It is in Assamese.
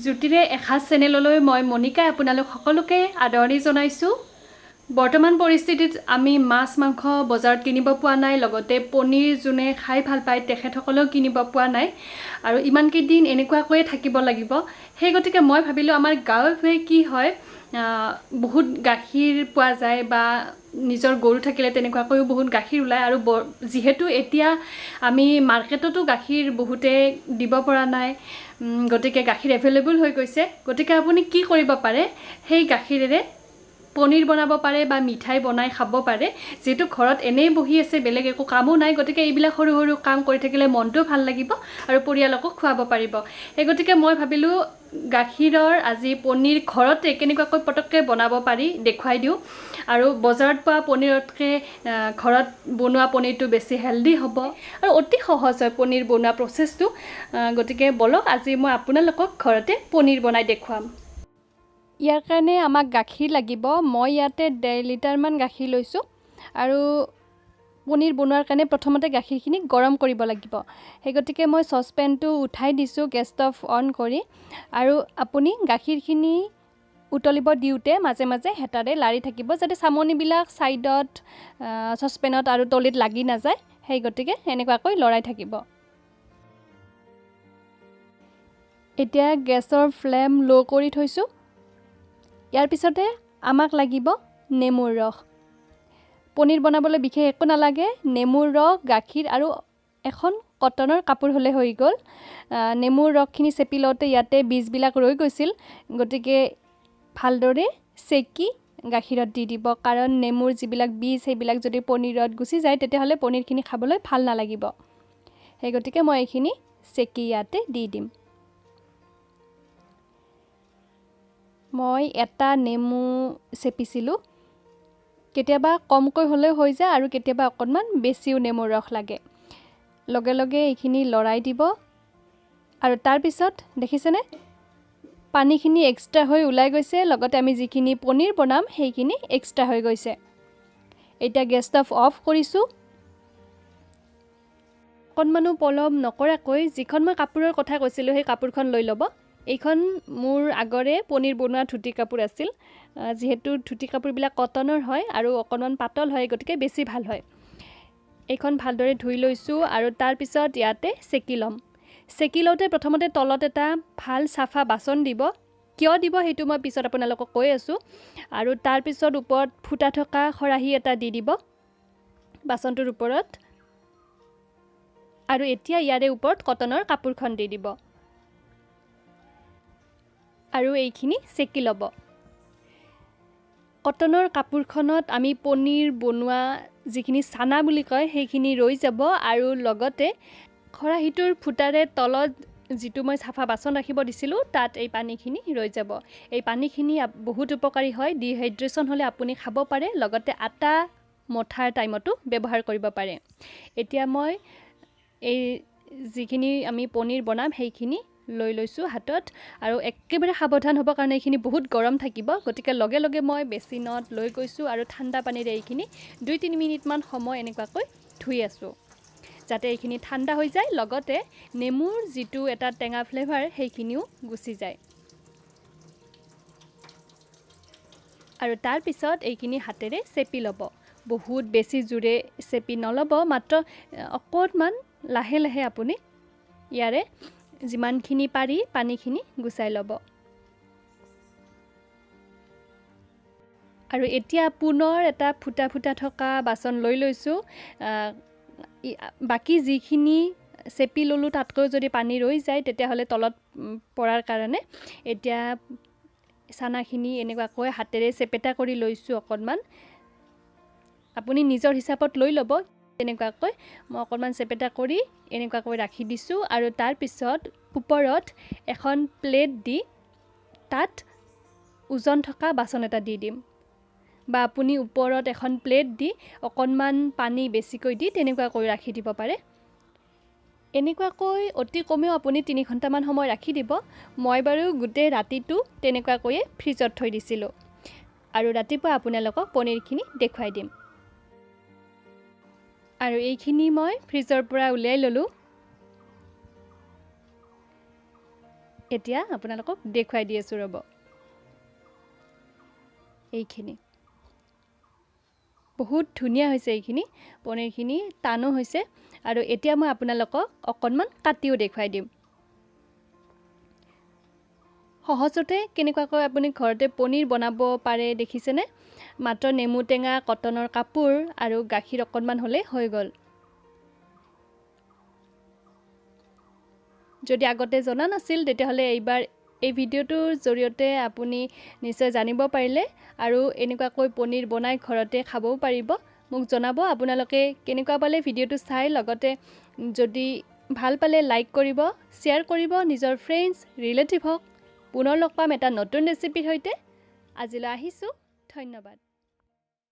জ্যোতিৰে এসাঁজ চেনেললৈ মই মনিকাই আপোনালোক সকলোকে আদৰণি জনাইছোঁ। বৰ্তমান পৰিস্থিতিত আমি মাছ মাংস বজাৰত কিনিব পোৱা নাই, লগতে পনীৰ যোনে খাই ভাল পায় তেখেতসকলেও কিনিব পোৱা নাই আৰু ইমানকেইদিন এনেকুৱাকৈয়ে থাকিব লাগিব। সেই গতিকে মই ভাবিলোঁ আমাৰ গাঁৱে ভূঞে কি হয়, বহুত গাখীৰ পোৱা যায় বা নিজৰ গৰু থাকিলে তেনেকুৱাকৈও বহুত গাখীৰ ওলায় আৰু যিহেতু এতিয়া আমি মাৰ্কেটতো গাখীৰ বহুতে দিব পৰা নাই, গতিকে গাখীৰ এভেইলেবল হৈ গৈছে। গতিকে আপুনি কি কৰিব পাৰে, সেই গাখীৰেৰে পনীৰ বনাব পাৰে বা মিঠাই বনাই খাব পাৰে। যিহেতু ঘৰত এনেই বহি আছে, বেলেগ একো কামো নাই, গতিকে এইবিলাক সৰু সৰু কাম কৰি থাকিলে মনটোও ভাল লাগিব আৰু পৰিয়ালকো খুৱাব পাৰিব। সেই গতিকে মই ভাবিলোঁ গাখীৰৰ আজি পনীৰ ঘৰতে কেনেকুৱাকৈ পটককৈ বনাব পাৰি দেখুৱাই দিওঁ। আৰু বজাৰত পোৱা পনীৰতকৈ ঘৰত বনোৱা পনীৰটো বেছি হেল্ডি হ'ব আৰু অতি সহজ হয় পনীৰ বনোৱা প্ৰচেছটো। গতিকে ব'লক আজি মই আপোনালোকক ঘৰতে পনীৰ বনাই দেখুৱাম। ইয়াৰ কাৰণে আমাক গাখীৰ লাগিব। মই ইয়াতে 1.5 লিটাৰমান গাখীৰ লৈছোঁ আৰু পনীৰ বনোৱাৰ কাৰণে প্ৰথমতে গাখীৰখিনি গৰম কৰিব লাগিব। সেই গতিকে মই চচপেনটো উঠাই দিছোঁ গেছ ষ্টভ অন কৰি। আৰু আপুনি গাখীৰখিনি উতলিব দিওঁতে মাজে মাজে হেতাৰে লাৰি থাকিব যাতে চামনিবিলাক ছাইডত চচপেনত আৰু তলিত লাগি নাযায়। সেই গতিকে এনেকুৱাকৈ লৰাই থাকিব। এতিয়া গেছৰ ফ্লেম ল' কৰি থৈছোঁ। ইয়াৰ পিছতে আমাক লাগিব নেমুৰ ৰস। পনীৰ বনাবলৈ বিশেষ একো নালাগে, নেমুৰ ৰস, গাখীৰ আৰু এখন কটনৰ কাপোৰ হ'লে হৈ গ'ল। নেমুৰ ৰসখিনি চেপি লওঁতে ইয়াতে বীজবিলাক ৰৈ গৈছিল, গতিকে ভালদৰে চেকি গাখীৰত দি দিব, কাৰণ নেমুৰ যিবিলাক বীজ সেইবিলাক যদি পনীৰত গুচি যায় তেতিয়াহ'লে পনীৰখিনি খাবলৈ ভাল নালাগিব। সেই গতিকে মই এইখিনি চেকি ইয়াতে দি দিম। মই এটা নেমু চেপিছিলোঁ, কেতিয়াবা কমকৈ হ'লেও হৈ যায় আৰু কেতিয়াবা অকণমান বেছিও নেমুৰ ৰস লাগে। লগে লগে এইখিনি লৰাই দিব আৰু তাৰপিছত দেখিছেনে পানীখিনি এক্সট্ৰা হৈ ওলাই গৈছে, লগতে আমি যিখিনি পনীৰ বনাম সেইখিনি এক্সট্ৰা হৈ গৈছে। এতিয়া গেছ ষ্টভ অফ কৰিছোঁ। অকণমানো পলম নকৰাকৈ যিখন মই কাপোৰৰ কথা কৈছিলোঁ সেই কাপোৰখন লৈ ল'ব। এইখন মোৰ আগৰে পনীৰ বনোৱা ধুতি কাপোৰ আছিল। যিহেতু ধুতি কাপোৰবিলাক কটনৰ হয় আৰু অকণমান পাতল হয়, গতিকে বেছি ভাল হয়। এইখন ভালদৰে ধুই লৈছোঁ আৰু তাৰপিছত ইয়াতে চেকি ল'ম। চেকি লওঁতে প্ৰথমতে তলত এটা ভাল চাফা বাচন দিব, কিয় দিব সেইটো মই পিছত আপোনালোকক কৈ আছোঁ। আৰু তাৰপিছত ওপৰত ফুটা থকা খৰাহী এটা দি দিব বাচনটোৰ ওপৰত আৰু এতিয়া ইয়াৰে ওপৰত কটনৰ কাপোৰখন দি দিব আৰু এইখিনি চেকি ল'ব। কটনৰ কাপোৰখনত আমি পনীৰ বনোৱা যিখিনি চানা বুলি কয় সেইখিনি ৰৈ যাব আৰু লগতে খৰাহীটোৰ ফুটাৰে তলত যিটো মই চাফা বাচন ৰাখিব দিছিলোঁ তাত এই পানীখিনি ৰৈ যাব। এই পানীখিনি বহুত উপকাৰী হয়, ডিহাইড্ৰেশ্যন হ'লে আপুনি খাব পাৰে, লগতে আটা মঠাৰ টাইমতো ব্যৱহাৰ কৰিব পাৰে। এতিয়া মই এই যিখিনি আমি পনীৰ বনাম সেইখিনি লৈ লৈছোঁ হাতত আৰু একেবাৰে সাৱধান হ'ব, কাৰণ এইখিনি বহুত গৰম থাকিব। গতিকে লগে লগে মই বেচিনত লৈ গৈছোঁ আৰু ঠাণ্ডা পানীৰে এইখিনি 2-3 মিনিটমান সময় এনেকুৱাকৈ ধুই আছোঁ যাতে এইখিনি ঠাণ্ডা হৈ যায়, লগতে নেমুৰ যিটো এটা টেঙা ফ্লেভাৰ সেইখিনিও গুচি যায়। আৰু তাৰপিছত এইখিনি হাতেৰে চেপি ল'ব, বহুত বেছি জোৰে চেপি নল'ব, মাত্ৰ অকণমান লাহে লাহে আপুনি ইয়াৰে যিমানখিনি পাৰি পানীখিনি গুচাই ল'ব। আৰু এতিয়া পুনৰ এটা ফুটা ফুটা থকা বাচন লৈ লৈছোঁ। বাকী যিখিনি চেপি ল'লোঁ তাতকৈ যদি পানী ৰৈ যায় তেতিয়াহ'লে তলত পৰাৰ কাৰণে এতিয়া চানাখিনি এনেকুৱাকৈ হাতেৰে চেপেটা কৰি লৈছোঁ অকণমান। আপুনি নিজৰ হিচাপত লৈ ল'ব। তেনেকুৱাকৈ মই অকণমান চেপেটা কৰি এনেকুৱাকৈ ৰাখি দিছোঁ আৰু তাৰপিছত ওপৰত এখন প্লেট দি তাত ওজন থকা বাচন এটা দি দিম, বা আপুনি ওপৰত এখন প্লেট দি অকণমান পানী বেছিকৈ দি তেনেকুৱাকৈ ৰাখি দিব পাৰে। এনেকুৱাকৈ অতি কমেও আপুনি 3 ঘণ্টামান সময় ৰাখি দিব। মই বাৰু গোটেই ৰাতিটো তেনেকুৱাকৈয়ে ফ্ৰিজত থৈ দিছিলোঁ আৰু ৰাতিপুৱা আপোনালোকক পনীৰখিনি দেখুৱাই দিম। আৰু এইখিনি মই ফ্ৰিজৰ পৰা উলিয়াই ল'লোঁ। এতিয়া আপোনালোকক দেখুৱাই দি আছোঁ, ৰ'ব। এইখিনি বহুত ধুনীয়া হৈছে, এইখিনি পনীৰখিনি টানো হৈছে। আৰু এতিয়া মই আপোনালোকক অকণমান কাটিও দেখুৱাই দিম সহজতে কেনেকুৱাকৈ আপুনি ঘৰতে পনীৰ বনাব পাৰে। দেখিছেনে? মাত্ৰ নেমু টেঙা, কটনৰ কাপোৰ আৰু গাখীৰ অকণমান হ'লেই হৈ গ'ল। যদি আগতে জনা নাছিল তেতিয়াহ'লে এইবাৰ এই ভিডিঅ'টোৰ জৰিয়তে আপুনি নিশ্চয় জানিব পাৰিলে আৰু এনেকুৱাকৈ পনীৰ বনাই ঘৰতে খাবও পাৰিব। মোক জনাব আপোনালোকে কেনেকুৱা পালে ভিডিঅ'টো চাই। লগতে যদি ভাল পালে লাইক কৰিব, শ্বেয়াৰ কৰিব নিজৰ ফ্ৰেণ্ডছ, ৰিলেটিভক। পুনৰ লগ পাম এটা নতুন ৰেচিপিৰ সৈতে। আজিলৈ আহিছোঁ, ধন্যবাদ।